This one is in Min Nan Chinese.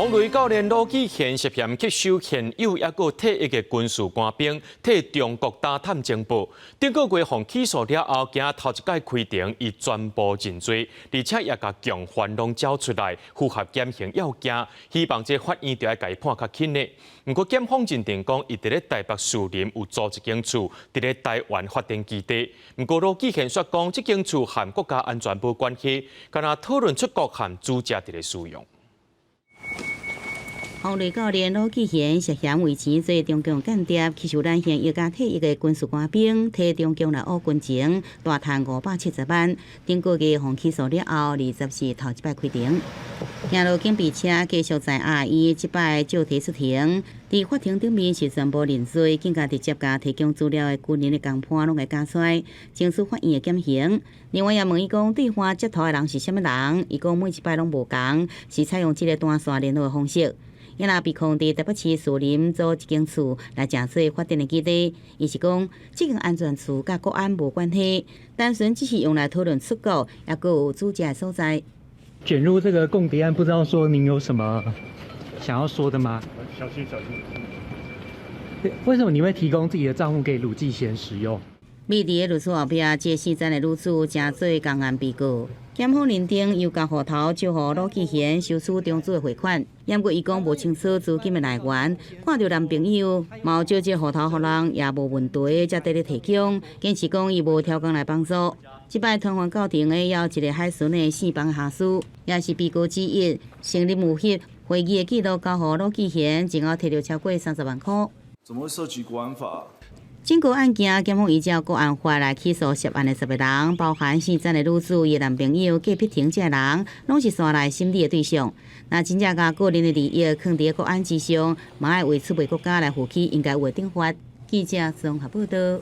風雷教練盧志賢涉嫌吸收現有抑閣退役的軍事官兵，替中國打探情報。頂個月予起訴了後，今頭一擺開庭，伊全部認罪，而且也共共犯攏招出來，符合減刑要件，希望這法院著愛共伊判較輕的。毋過檢方認定講，伊佇咧台北士林有租一間厝，佇咧台灣發展基地。毋過盧志賢煞講，這間厝和國家安全無關係，干焦討論出國和租借佇咧使用。風雷教練盧志賢涉嫌為錢做中共間諜，吸收咱現役佮退役的軍事官兵，替中共來學軍情，大趁570萬。頂個月予起訴了後，24頭一擺開庭，行路警備車繼續載押伊，這擺照提出庭。佇法庭頂面是全部認罪，更加直接共提供資料的軍人的共伴攏會交出來，爭取法院的減刑。另外也問伊講，對方接頭的人是啥物人？伊講每一擺攏無仝，是採用這个單線聯絡的方式。伊若被控佇台北市士林租一間厝來成做發展的基地，伊是講這間安全厝佮國安無關係，單純只是用來討論出國，抑閣有租借的所在。捲入這個共諜案，不知道說您有什麼想要說的嗎？小心小心。為什麼你會提供自己的賬戶給魯繼賢使用？美麗的律師後壁，這姓詹的女子成做共案被告。檢方認定由共戶頭借予魯繼賢收取中資的匯款，毋過伊講無清楚資金的來源，看著男朋友嘛借這戶頭予人也無問題，才佇咧提供，堅持講伊無刁工來幫助。這擺傳喚到庭的也有一个海巡的姓房下屬，也是被告之一，承認有翕會議的記錄交予魯繼賢，前後提著超過30萬箍。怎麼會涉及國安法？整個案件，檢方依照國安法來起訴涉案的10個人，包含姓詹的女子、伊男朋友、隔壁庭這人，攏是紲來審理的對象。若真正共個人的利益囥佇國安之上，嘛愛為出賣國家來負起應該有的懲罰。記者綜合報導。